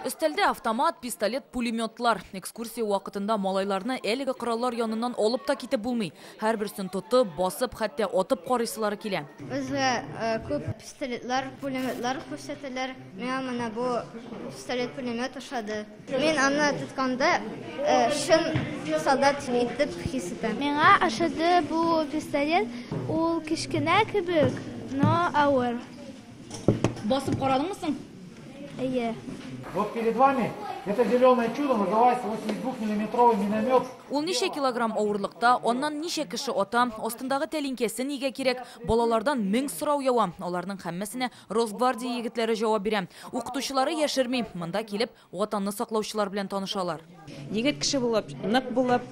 Өстәлдә автомат, пистолет, пулеметлар. Экскурсия вакытында малайларны әлеге кораллар яныннан алып та китеп булмый. Һәрберсен тотып, басып, хәтта атып карыйсылары килә. Безгә күп пистолетлар, пулеметлар күрсәтәләр. Миңа менә бу пистолет-пулемет ошады. Мин аны тотканда чын солдат итеп хис итәм. Миңа ошады бу пистолет. Ул кечкенә кебек, но авыр. Басып карадыңмы соң? Әйе. Вот перед вами это зеленое чудо называется 82-миллиметровый миномет. Ул ничә килограмм авырлыкта, аннан ничә кеше ата, астындагы тәлинкәсе нигә кирәк? Балалардан 1000 сорау ява. Аларның һәммәсенә Росгвардия егетләре җавап бирә. Укытучылары яшерми, монда килеп, Ватанны саклаучылар белән танышалар. Егет кеше булып, нык булып,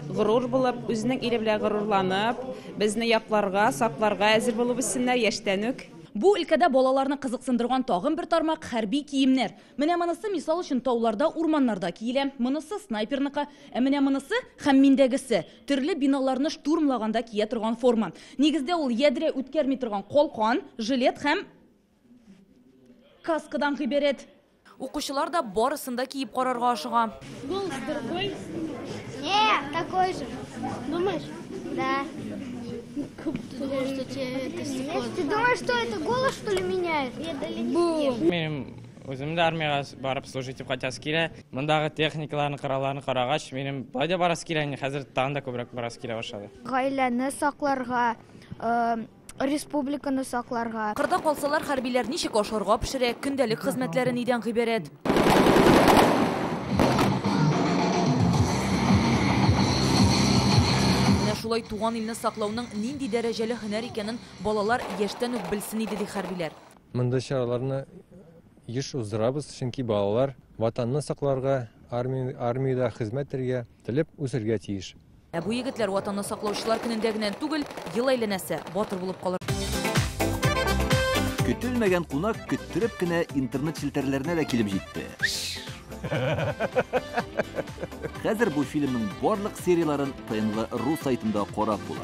горур булып, үзенең иле белән горурланып, безне якларга, сакларга әзер булып үссеннәр яшьтән үк. Бу өлкәдә балаларны кызыксындырган тагын бер тармак хәрби киемнәр. Менә монысы, мисал өчен, тауларда, урманнарда киелә. Монысы снайперныкы, ә менә монысы һәм миндәгесе төрле биналарны штурмлаганда кия торган форма. Нигездә ул ядрә үткәрми торган калкан, жилет һәм каскадан гыйбарәт. Укучылар да барысын да киеп карарга ашыга. Голос другой? Нет, такой же. Думаешь? Да. Ты думаешь, что тебе это стекло? Ты думаешь, что это голос, что ли, меняет? Бум. Минем үзем дә армиягә барып служить итеп кайтасы килә. Мондагы техникаларны, коралларны карагач, минем былай да барасы килә, инде хәзер тагын да күбрәк барасы килә башлады. Гаиләне сакларга, республиканы сакларга. Кырда калсалар, хәрбиләр ничек ашарга пешерә, көндәлек хезмәтләре нидән гыйбарәт? Менә шулай туган илне саклауның нинди дәрәҗәле һөнәр икәнен балалар яшьтән үк белсен иде, ди хәрбиләр. Мондый чараларны еш уздырабыз, чөнки балалар ватанны сакларга, армиядә хезмәт итәргә теләп үсәргә тиеш. Ә бу егетләр Ватанны саклаучылар көнендә генә түгел, ел әйләнәсе батыр булып калыр. Көтелмәгән кунак көттереп кенә интернет челтәрләренә дә килеп җитте. Хәзер бу фильмның барлык серияләрен ТНВ ру сайтында карап була.